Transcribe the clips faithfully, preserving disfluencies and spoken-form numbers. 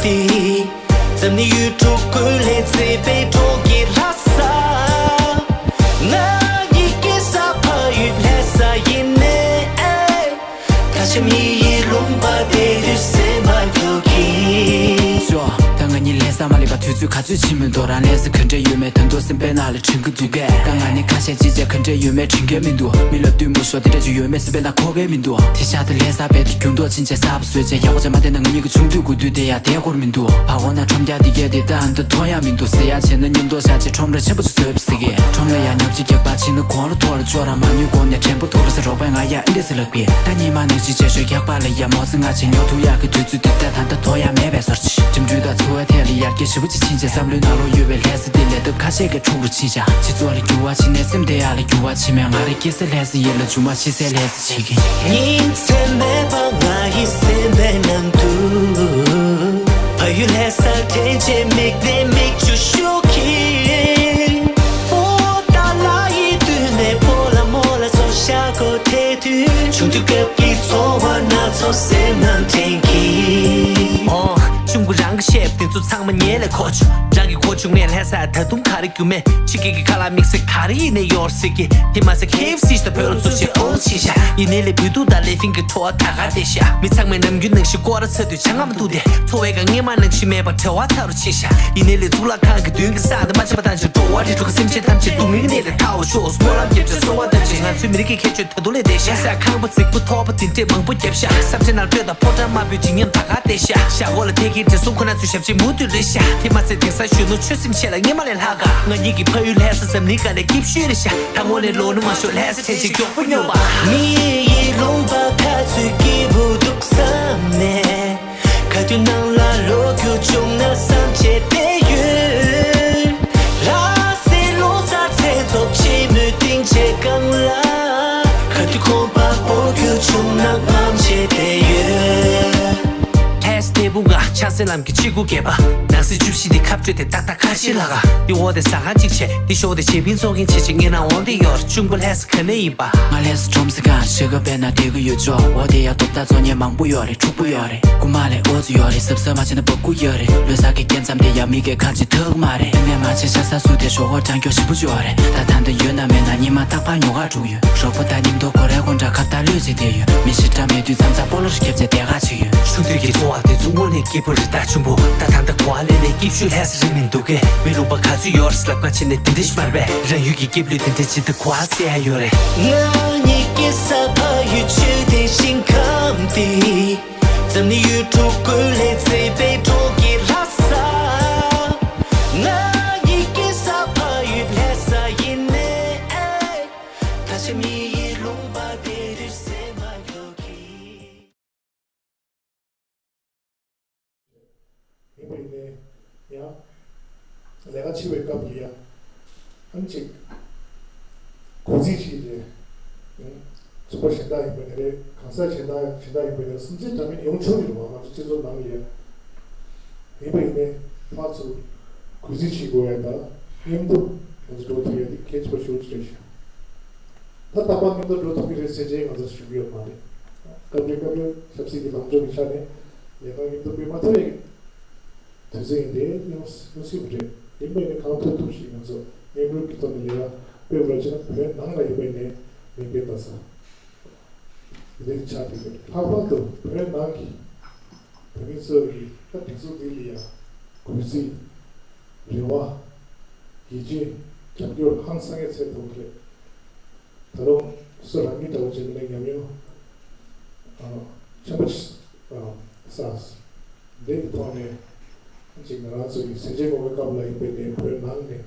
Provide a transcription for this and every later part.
འཛམ་གླིང་ཡུལ་གྲུ་ཀུན་ལས་བརྩེ་བའི་གྲོགས་ཀྱི་ལྷ་ས། ང་གཉིས་སྐྱེས་ས་ཕ་ཡུལ་ལྷ་ས་ཡིན་ནས། ད་ཆ་མི་ཡི་ལུང་པ་དེ་དུས་སེམས་པ་འགྱུར་གྱིས། ཤོ། ད་ང་གཉིས་ལྷ་ས་མ་སླེབས་པ་དུས་ཚོད་ག་ཚོད་ཕྱིན་མི་འདུག་རང་ལྷ་ས་ག་འདྲ་ཡོད་མེད་ད་དུང་སེམས་པའི་ནང་ལ་དྲན་གྱི་འདུག་གས། ད་ང་ནི་ཁ་ཤས་ཅི་བྱས་ག་འདྲ་ཡོད་མེད་དྲན་གྱི་མི་འདུག་མི་ལ་ལྟོས་མི་ཤོར་དེ་འདྲ་ཅིག་ཡོད་མེད་སེམས་པའི་ནང་འཁོར་གྱི་མི་འདུག་དེ་ཤག་ཏུ་ལྷ་ས་བས་དེ་རྒྱུན་ཐོག་ཕྱིན་ཆད་གསར་པ་བཟོས་བྱས་ཡག་པོ་བྱས་མ་བསྡད་ན་ང་གཉིས་ཀྱི་ཆུང་དུས་དགུ་དུས་དེ་ཡང་བསྡད་དགོས་མི་འདུག་བ་གོ་ན་ཁྲོམ་རྒྱག་དེ་གས་དེ་ད་འདི་མཐོང་ཡག་མི་འདུག་ཟེར་ཡག་བྱས་ན་མཉམ་དུ་བཞག་བྱས་ཁྲོམ་ར་ཆེན་པོ་ཅིག་བཟོས་པ་ཟེར་གི་ཁྲོམ་ལ་ཡང་ཉོབ་ཅིག་རྒྱག་པ་ཕྱིན་ན་གོང་ལ་ཐོག་ལ་ཅོག་ར་མ་ཉོས་གོང་ནས་དྲན་པ་ཐོག་ལ་ཟེར་རོགས་པས་ང་ཡ་ཨེ་འདྲ་ཟེར་ལབ་གི་ད་ཉི་མ་ནག་ཅིག་བྱས་ཤོག་རྒྱག་པ་ལ་ཡ་མོ་ཚེ་ང་ཆེ་ཉོ་ཐུབ་ཡག་གི་དུས་ཚོད་དེ་ད་ད་ལྟ་ཐོག་ཡག་མེད་པའི་བཟོ་འདྲ་ཅིག་འགྲིམ་འགྲུལ་དང་འཚོ་བའི་ཐད་ལ་ཡར་རྒྱས་ཞེ་པོ་ཅིག་ཕྱིན་བྱས་བསམ་བློའི་ནང་ལོགས་ཡོད་པའི་ལྷ་ས་དེ་ལས་སྟབས་ཁ་ཤས་ཀྱི་འཁྲུག་རུ་ཕྱིན་བྱས་སྤྱི་ཚོགས་ལ་འགྱུར་བ་ཕྱིན་ནས་སེམས་བདེ་ཡག་ལ་འགྱུར་བ་ཕྱིན་མེད་ང་རའི་སྐྱེ་ས་ལྷ་ས་ཡིན་ལ་མཇུག་མ་ཤི་སའི་ལྷ་ས་བྱེད་ཀྱི། ཉིན་མཚན་མེད་པར་ང་ཡི་སེམས་པའི་ནང་དུ། ཕ་ཡུལ་ལྷ་སར་དྲན་བྱས་མིག་ནས་མིག་ཆུ་ཤོར་གྱིན། སྤོ་ཏ་ལ་ཡི་མདུན་ནས་སྤོ་ལ་མོ་ལ་ཚོར་ཤག་གོ་དེ་དུས་ཆུང་དུས་སྐབས་ཀྱི་ཚོར་བ་སྣ་ཚོགས་སེམས་ནང་དྲན་གྱིན། ཨོ། གཅུང་པོ་རང་གི་བཤད་པ་དེ་ཚོ་ཚང་མ་ཉན་ལས་གོ་ཆོད། རང་གི་གོ་བྱུང་ངས་ལྷ་སར་ད་དུང་ག་རེ་རྒྱུ་མེད། ཕྱི་རྒྱལ་གྱི་ཁ་ལག་དམིགས་བསལ་ག་རེ་ཡིན་ནའི་ཡོད་རེད་ཟེར་གི་དེ་མ་ཟད་ཁེ་ཨེཕ་སི་ཞིག་དང་བོད་ལ་བཙུགས་བྱས་ཨོ་ཕྱིན་ཤག་ཡིན་ནའི་ལས་བོད་ཐུག་དང་ལེ་ཕིང་གི་བྲོ་བ་ད་ག་བསྡད་ཤག་མི་ཚང་མས་ནམ་རྒྱུན་ནང་བཞིན་སྐོར་ར་ཚ་དུས་ཆང་ངམ་བཏུང་སྟེ་འཚོ་བའི་སྒང་སྔོན་མ་ནང་བཞིན་མེད་པར་བྲེལ་བ་ཚ་རུ་ཕྱིན་ཤག་ཡིན་ནའི་ལས་གཙུག་ལག་ཁང་གི་མདུན་གྱི་ས་དེ་མ་ཕྱིན་པ་ཐམས་ཅད་འགྲོ་བ་རིགས་དྲུག་གི་སེམས་ཅན་ཐམས་ཅད་སྡུག་བསྔལ་གནས་ལས་ཐར་བར་ཤོག་སྨོན་ལམ་རྒྱབ་བྱས་གསོལ་བ་བཏབ་བྱས་ང་ཚོའི་མི་རིགས་ཀྱི་ཁྱད་ཆོས་ད་དུང་ལས་བསྡད་ཤག་ས་ཁང་པ་རྫིག་པོ་ཐོག་པ་དེ་འདྲས་མང་པོ་བརྒྱབ་ཤག་ས་ཆ་ནང་སྤོས་དང་ཕོ་བྲང་དམར་པོའི་བརྗིད་ཉམས་ད་ག་བསྡད་ཤག་ཤག་འོག་ལ་ཐད་ཀའི་བགྲེས་སོང་ཁོ་ན་ཚོའི་ཞབས་ཕྱི་མུ་མཐུད་རེད་ཤག་དེ་མ་ཟད་དེང་སང་གཞོན་ནུ་ཆོས་སེམས་ཆེ་ལ་སྔོན་མ་ལས་ལྷག་ག་ང་གཉིས་ཀྱི་ཕ་ཡུལ་ལྷ་ས་འཛམ་གླིང་སྒང་ལས་སྐྱིད་ཤོས་རེད་ཤག་ད་དངོས་གནས་ལོ་ནི་མ་ཤོར་ལྷ་ས་ཁྲལ་ཆེ་མགྱོགས་པོ་སྙོམས་པ། མི་ཡི་ལུང་པ་ཁ་ཚུད་སྐྱིད་པོ་འདུག་བསམ་ནས། ག་དུས་ནང་ལ་ལོག་རྒྱུ་བྱུང་ན་བསམ་བྱས་བསྡད་ཡོད། ལྷ་སའི་ལོ་གསར་མཚན་ཚོགས་ཕྱི་མོས་སྟེང་ཆེ་གང་ལ། ག་དུས་ཁང་པ་སྤོ་རྒྱུ་བྱུང་ན་ངམ་བྱས་བསྡད་ཡོད། ལྷ་ས་སྟེགས་བུ་ང་ཕྱག་འཚལ་ལམ་གྱི་ཆེ་དགུ་བརྒྱད་པ། ནང་སྲིད་བཅུ་བཞི་དེ་ཁ་སྤྲོད་དེ་ཏག་ཏག་ཁ་ཤས་ལྷག་ག་འདི་འོག་དེ་ཟ་ཁང་གཅིག་བྱས་འདི་ཞོགས་དེ་བྱེད་པིན་ཚོགས་མཁན་བྱས་བྱས་ངའི་ནང་འོང་དེ་ཡོད་རེད། གཅུང་པོ་ལྷ་ས་ག་ནས་ཡིན་པ། ང་ལྷ་ས་ཁྲོམ་ས་གང་ཞེ་ག་བས་ན་དེ་གི་ཡོད་ཅོག་འོ་དེ་ཡ་ཐོབ་ཐང་ཚོ་ཉེ་མང་པོ་ཡོད་རེད། ཕྲུ་གུ་ཡོད་རེད། རྐུ་མ་ལས་ཨོ་ཙི་ཡོད་རེད། གཟབ་གཟབ་མ་བྱས་ན་འབབ་དགུ་ཡོད་རེད། ལོ་གསར་གི་སྐྱེ་མཚམས་དེ་ཡ་མི་གས་ཁ་ཅིག་ཐག་མ་རེད། ངས་མ་བྱས་ཤ་ས་སུ་དེ་ཞོགས་ཁོག་གྲང་སྐྱོ་ཞིབ་པོ་ཅིག་ཡོད་རེད། ད་ད་འདི་ཡོད་ན་མེད་ན་ཉི་མ་རྟག་པར་ཉོ་ག་འགྲོ་གི་ཡོད། རོགས་པ་དང་མཉམ་དུ་གོ་རེ་གོ་འདྲ་ཁ་བརྡ་ལོས་བྱེད་བསྡད་ཡོད། མི་ཤི་འདྲ་མེད་དུས་མཚམས་མཚམས་སྤོ་ལོ་རེ་ཁྱབ་བྱས་བསྡད་ག་ཅིག་ཡོད། ཆུང་དུས་ཀྱི་འཚོ་བ་དེ་ཚོ་དངོས་གནས་སྐྱིད་པོ་རེད་ད་ཆུང་པོ། ད་ད་ལྟ་གོ་བ་ལེན་ནས་སྐྱིད་ཤོས་ལྷ་ས་རེད་མི་འདུག་གས། མི་ལུང་པ་ག་ཚོད་ཡོད་རེད་ལབ་ཁ་ཕྱེ་ནས་དེ་འདྲ་ཞིག་མ་རེད་པས། རང་ཡུལ་གྱི་སྐྱིད་ལུས་དེ་འདྲ་ཇི་ལྟར་གོ་བ་སད་ཡ་ཡོད་རེད། ང་གཉིས་སྐྱེས་ས་ཕ་ཡུལ་ཆོས་ལྡན་ཞིང་ཁམས་འདི། འཛམ་གླིང་ཡུལ་གྲུ་ཀུན་ལས་བརྩེ་བའི་གྲོགས་ཀྱི་ལྷ་ས། ང་གཉིས་སྐྱེས་ས་ཕ་ཡུལ་ལྷ་ས་ཡིན་ནས། ད་ཆ་མི་ཡི་ལུང་པ་དེ་དུས་སེམས་པ་ཡོད་ཀྱི། ཡིན་པ་ཡིན་ནའི་ཡང་ལས་ཀ་བྱེད་པའི་སྐབས་ལ་ཡང་ཨ་ནི་ཅིག་གུས་བརྩི་ཞིག་རེད། ཚོགས་པ་གཞན་དག་ཡིན་པ་ནི་རེད། གང་ཟག་གཞན་དག་གཞན་དག་ཡིན་པ་ནི་རེད། སེམས་ཚེགས་འདྲ་མིན་ཡོང་ཆོག་གི་རེད་བ། ང་ཚོ་སྤྱི་ཚོགས་ནང་ལ་ཡང་ཡིན་པ་ཡིན་ནའི་ཕར་ཚུར་གུས་བརྩི་བྱེད་དགོས་ཡ་དང་མཉམ་དུ་ང་ཚོ་འགྲོ་ཐུབ་ཡ་དེ་གལ་ཆེ་བ་ཞེ་པོ་ཅིག་རེད་ཤག་ད་རྟག་པར་མཉམ་དུ་འགྲོ་ཐུབ་ཀྱི་རེད་ཟེར་བྱས་ང་ཚོ་ཞུ་གི་ཡོད་མ་རེད། སྐབས་རེ་སྐབས་རེ་ཆབ་སྲིད་ཀྱི་ལངས་ཕྱོགས་ཀྱི་ཆ་ནས་ལས་ཀ་མཉམ་དུ་སྤེལ་མ་ཐུབ་པའི་དུས་ཚོད་ཡིན་དེ་ཡོང་སྲིད་པ་རེད། ཡིན་པས་ནི་གང་ཐུབ་ཐུབ་ཞིག་ང་ཚོ་མཉམ་རུབ་ཀྱི་ཐོག་ནས་ལས་ཀ་སྤེལ་དགོས་ཅེ་ན་བོད་ནང་ལ་ཡོད་པའི་ནས་མི་སྤེལ་པ་ས་དེ་ཆགས་བསྡད་ཡོད། ལྷག་པར་དུ་བོད་ནང་གི་བོད་མི་ཚོ་གི་ད་སྒྲིག་འཛུགས་འདི་ལ་ཡང་གུས་བརྩི། རེ་བ། ཡིད་ཆེས། རྒྱབ་སྐྱོར་ཧང་སང་ཡོད་ཚད་ཐོབ་རེད། ད་རུང་སུ་རང་ཉིད་འདྲ་བོ་ཅིག་ནས་ཉམས་མྱོང་ཨ་ཆེན་པོ་ཅིག་ཨ་བསགས། འདི་གི་ཐོག་ནས་ཅིག་ང་རང་ཚོ་གི་སེར་བྱེས་ངོ་བོའི་སྐབས་ལ་ཡིན་པའི་ནས་བོད་ནང་ནས་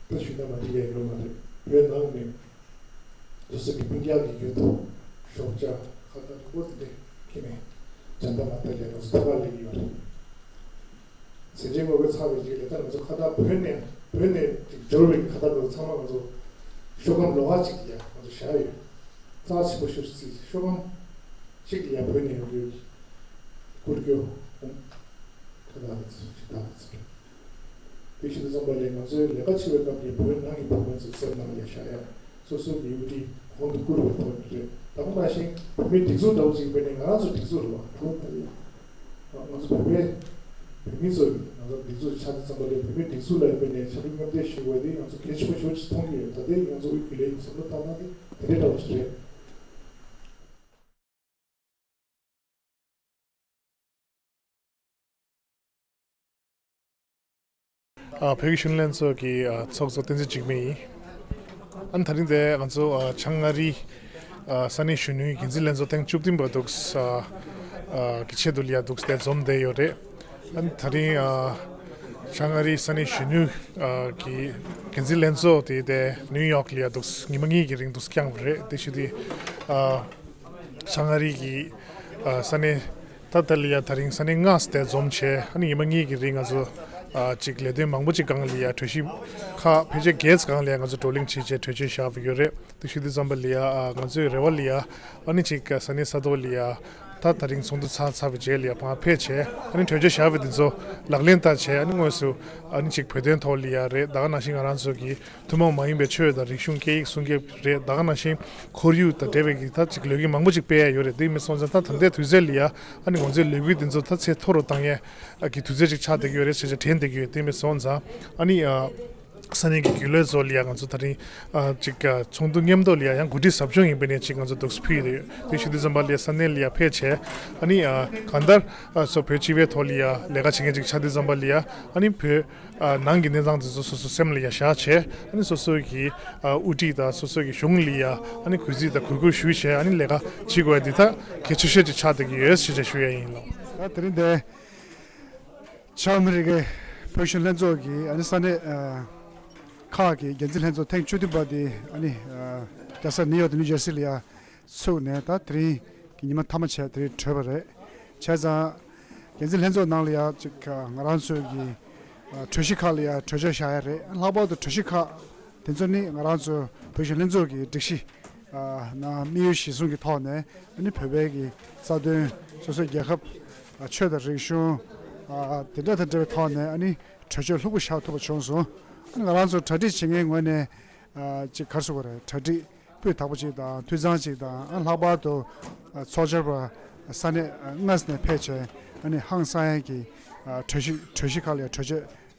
ད་ཞུས་ན་མ་འགྲིག་ཡ་ཡོད་མ་རེད། བོད་ནང་ནས་དུས་ཚོད་ཀྱི་སྤུན་ཀྱག་གི་ཡུལ་དུ་ཞོགས་ཇ་ཁ་བརྡ་རིང་པོ་འདི་འདྲ་འཁྱེར་ནས་འཇམ་ཐང་མ་ལྟ་ཡ་ང་ཚོ་ཐོག་ཁ་སླེབས་ཀྱི་ཡོད་རེད། ཟིན་བྲིས་ངོ་རྒོལ་ཚར་བའི་རྗེས་ལ་ད་ང་ཚོ་ཁ་བརྡ་བོད་ནས་བོད་ནས་ཅིག་འབྱོར་བའི་ཁ་བརྡ་དེ་ཚང་མ་ང་ཚོ་ཤོག་སྒམ་ལོགས་ཀ་ཅིག་ཡ་ང་ཚོ་བཞག་ཡོད། རྩ་ཆེན་པོ་ཤོག་ཚིག་ཤོག་སྒམ་གཅིག་ཡ་བོད་ནས་ཡོང་རྒྱུ་སྐུར་སྐྱོ་ཁ་བརྡ་དེ་ཚོ་ཅིག་བཏང་ཚར། དེ་བཞིན་དུ་བསམ་པ་ལས་ང་ཚོའི་ལས་ཀ་བྱེད་པའི་སྐབས་ཀྱི་བོད་ནང་གི་བུ་མོ་ཚོ་སེམས་ནང་ལ་ཡ་བཞག་ཡ། སོ་སོའི་ལེའུ་འདི་གོང་དུ་བཀུར་བའི་ཐོག་ནས་རེད། ད་ག་ནང་བཞིན་བོད་མིའི་སྒྲིག་འཛུགས་འདྲ་བོ་ཅིག་ཡིན་པ་ནི་ང་རང་ཚོའི་སྒྲིག་འཛུགས་རེད་བ། ང་ཚོ་བོད་པའི་ བོད་མི་ཚོས་ང་ཚོ་སྒྲིག་འཛུགས་ཆགས་དུས་ཙམ་པ་ལ་བོད་མིའི་སྒྲིག་འཛུགས་ལ་ཡིན་པ་ནས་འཆམ་མཐུན་མཉམ་གཏད་ཞུ་དགོས་དེ་ང་ཚོ་གལ་ཆེན་པོ་ཞེ་པོ་ཅིག་མཐོང་གི་ཡོད། ད་ལྟའི་ང་ཚོ་དབུས་རྒྱུན་ལས་ཀྱི་བསམ་བློ་བཏང་སྟངས་དེ་དེ་འདྲའི་འདྲ་བ་ཞིག་རེད། ཨ། བོད་ཀྱི་གཞོན་ནུ་ལྷན་ཚོགས་ཀྱི་ཨ་ཚོགས་གཙོ་བསྟན་འཛིན་འཇིགས་མེད་ཡིན། ཨ་ནི་དེ་རིང་འདིར་ང་ཚོ་ཨ་བྱང་ཨ་རིའི་ཨ་ས་གནས་གཞོན་ནུའི་འགན་འཛིན་ལྷན་ཚོགས་ཐེངས་བཅུ་བདུན་པ་འདུག་ཨ་ཨ་གི་ཆེད་དུ་ལ་ཡ་འདུག་སེ་འཛོམས་བསྡད་ཡོད་རེད། ཨ་ནི་དེ་རིང་ཨ་བྱང་ཨ་རིའི་ས་གནས་གཞོན་ནུ་ཨ་གི་འགན་འཛིན་ལྷན་ཚོགས་དེ་དེ་ནིའུ་ཡོག་ལ་ཡ་འདུག་སེ་ཉི་མ་གཉིས་ཀྱི་རིང་འདུག་སེ་བསྐྱངས་པ་རེད། དེ་བཞིན་དེ་ཨ་བྱང་ཨ་རི་གི་ཨ་ས་གནས་ད་ལྟ་ལ་ཡ་དེ་རིང་ས་གནས་ལྔ་དེར་འཛོམས་བྱས། ཨ་ནི་ཉི་མ་གཉིས་ཀྱི་རིང་ང་ཚོ་ཨ་ཅིག་ལས་དོན་མང་པོ་ཅིག་སྒང་ལ་ཡ་གྲོས་གཞི་ཁག་ཕལ་ཆེར་བརྒྱད་ཙམ་སྒང་ལ་ཡ་ང་ཚོ་བགྲོ་གླེང་བྱས་བྱས་གྲོས་ཆོད་བཞག་པ་ཡོད་རེད། དེ་ཞུ་དུས་ཙམ་པ་ལ་ཡ་ཨ་ང་ཚོའི་རེ་བ་ལ་ཡ་ཨ་ནི་ཅིག་ས་གནས་ས་ཐོག་ལ་ཡ་ད་དེ་རིང་ཚོགས་འདུ་ཚར་ཚར་བའི་རྗེས་ལ་ཡ་ཕར་ཕེབས་བྱས། ཨ་ནི་གྲོས་ཆོད་བཞག་པ་དེ་ཚོ་ལག་ལེན་བསྟར་བྱས། ཨ་ནི་དངོས་སུ་ཨ་ནི་ཅིག་བོད་དོན་ཐོག་ལ་ཡ་རེད། ད་ག་ནང་བཞིན་ང་རང་ཚོ་གི་ཐུན་མོང་མ་ཡིན་པའི་ཆོས་དང་རིག་གཞུང་སྐད་ཡིག་སྲུང་སྐྱོབ་རེད། ད་ག་ནང་བཞིན་ཁོར་ཡུག་དང་འབྲེལ་བའི་གི་ད་ཅིག་ལས་འགུལ་མང་པོ་ཅིག་སྤེལ་ཡ་ཡོད་རེད། དེ་མིན་སོང་ཙང་ད་ད་ལྟའི་དུས་ཚོད་ལ་ཡ་ཨ་ནི་ང་ཚོའི་ལས་འགུལ་འདི་ཚོ་ད་ཚད་མཐོ་རུ་བཏང་ཡ་གི་དུས་ཚོད་ཅིག་ཆགས་བསྡད་ཀྱི་ཡོད་རེད་ཟེར་བྱས་དྲན་བསྡད་ཀྱི་ཡོད། དེ་མིན་སོང་ཙང་ཨ་ནི་ཨ་ས་གནས་ཀྱི་རྒྱུན་ལས་ཚོ་ལ་ཡ་ང་ཚོ་ད་རིང་ཨ་ཅིག་ཨ་ཚོགས་འདུ་མཉམ་དུ་ལ་ཡ་ཡང་གོ་སྒྲིག་ཟབ་སྦྱོང་ཡིན་པ་ནས་ཅིག་ང་ཚོ་འདུག་སེ་ཕུལ་ཡོད། དེ་ཞུ་དུས་ཙམ་པ་ལ་ཡ་ས་གནས་ལ་ཡ་ཕེབས་བྱས། ཨ་ནི་ཨ་གང་ལྟར་ཨ་སོ་བོད་སྤྱི་པའི་ཐོག་ལ་ཡ་ལས་ཀ་བྱེད་མཁན་ཅིག་ཆགས་དུས་ཙམ་པ་ལ་ཡ་ཨ་ནི་བོད་ཨ་ནང་གི་གནས་སྟངས་དེ་ཚོ་སོ་སོ་སེམས་ལ་ཡ་བཞག་བྱས། ཨ་ནི་སོ་སོ་གི་ཨ་དབུ་ཁྲིད་དང་སོ་སོ་གི་གཞུང་ལ་ཡ་ཨ་ནི་གུས་བརྩི་དང་གུས་བཀུར་ཞུས་བྱས། ཨ་ནི་ལས་ཀ་བྱེད་དགོས་ཡ་འདི་ད་གལ་ཆེ་ཤོས་ཅིག་ཆགས་བསྡད་ཀྱི་ཡོད་ཞེས་བྱས་ཞུ་ཡ་ཡིན་ལགས། ད་དེ་རིང་འདིར་བྱང་ཨ་མི་རི་ཀའི་བོད་གཞོན་ལྷན་ཚོགས་ཀྱི་ཨ་ནི་ས་གནས་ཨ་ཁག་གི་འགན་འཛིན་ལྷན་ཚོགས་ཐེངས་བཅུ་བདུན་པ་དེ་ཨ་ནི་ཨ་རྒྱལ་ས་ནིའུ་ཡོག་དང་ནིའུ་ཇར་སི་ལ་ཡ་ཚུགས་ནས་ད་དེ་རིང་གི་ཉི་མ་མཐའ་མ་བྱས་དེ་རིང་གྲོལ་བ་རེད། བྱས་ཙང་འགན་འཛིན་ལྷན་ཚོགས་ནང་ལ་ཡ་ཅིག་ང་རང་ཚོའི་གི་ཨ་གྲོས་གཞི་ཁག་ལ་ཡ་གྲོས་ཆོད་བཞག་ཡ་རེད། ལྷག་པར་དུ་གྲོས་གཞི་ཁག་དེ་ཚོ་ནི་ང་རང་ཚོ་བོད་གཞོན་ལྷན་ཚོགས་ཀྱི་སྒྲིག་གཞི་ཨ་ནང་དམིགས་ཡུལ་གཞིར་བཟུང་གི་ཐོག་ནས་ཨ་ནི་བོད་པའི་གི་རྩ་དོན་སོ་སོའི་རྒྱལ་ཁབ་ཨ་ཆོས་དང་རིག་གཞུང་ཨ་དེ་འདྲ་དང་འབྲེལ་བའི་ཐོག་ནས་ཨ་ནི་གྲོས་ཆོད་ལྷུག་པོ་བཞག་ཐུབ་པ་བྱུང་སོང་། ཨ་ནི་ང་རང་ཚོ་གྲ་སྒྲིག་བྱེད་མཁན་ངོས་ནས་ཨ་ཅིག་ག་རེ་ཟེར་དགོས་རེད། གྲ་སྒྲིག་སྤུས་དག་པོ་ཅིག་དང་འཐུས་ཚང་ཅིག་དང་། ཨ་ལྷག་པར་དུ་ཨ་ཚོགས་བཅར་བ་ས་གནས་ཨ་ལྔ་ནས་ཕེབས་བྱས་ཨ་ནི་ཧང་སང་ཡས་ཀྱི་ཨ་གྲོས་གཞི་གྲོས་གཞི་ཁག་ལ་གྲོས་ཆོད་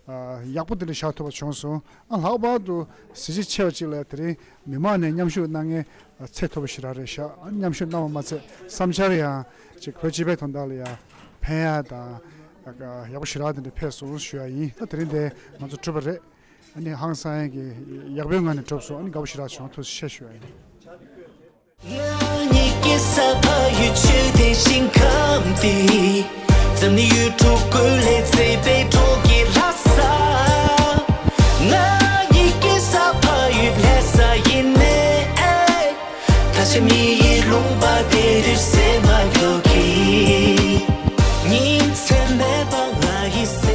ཨ་ཡག་པོ་དེ་འདྲ་བཞག་ཐུབ་པ་བྱུང་སོང་། ཨ་ལྷག་པར་དུ་གཟི་བརྗིད་ཆེ་བ་ཅིག་ལ་དེ་རིང་མི་མང་ནས་མཉམ་ཞུགས་གནང་མཁན་ཨ་ཚད་མཐོ་པོ་ཞེ་དྲག་རེད་ཤག་ཨ་མཉམ་ཞུགས་གནང་བ་མ་ཚད་བསམ་འཆར་ཡང་ཅིག་བོད་སྤྱི་པའི་དོན་དག་ལ་ཡང་ཕན་ཡག་དང་ཨ་ཡག་པོ་ཞེ་དྲག་དེ་འདྲ་ཕེབས་སོང་ཞུ་ཡ་ཡིན། ད་དེ་རིང་འདིར་ང་ཚོ་གྲུབ་པ་རེད། ཨ་ནི་ཧང་སང་ཡས་ཀྱི་ཡག་པོའི་ངང་ནས་གྲུབ་སོང་། ཨ་ནི་དགའ་པོ་ཞེ་དྲག་བྱུང་། ཐུགས་རྗེ་ཆེ་ཞུ་ཡ་ཡིན། ང་གཉིས་ཀྱི་ས་ཕ་ཡུལ་ཆོས་དེ་ཞིང་ཁམས་དེ། འཛམ་གླིང་ཡུལ་གྲུ་ཀུན་ལས་མཛེས་པའི་གྲོགས་ཀྱི་ར་ས། ང་གཉིས་ཀྱི་ས་ཕ་ཡུལ་ལྷ་ས་ཡིན་ནའི། ད་ཆ་མི་ཡི་ལུང་པ་དེ་དུས་སེམས་མ་མགྱོགས་ཀྱི། ཉིན་མཚན་མེད་པ་ང་ཡི་སེམས།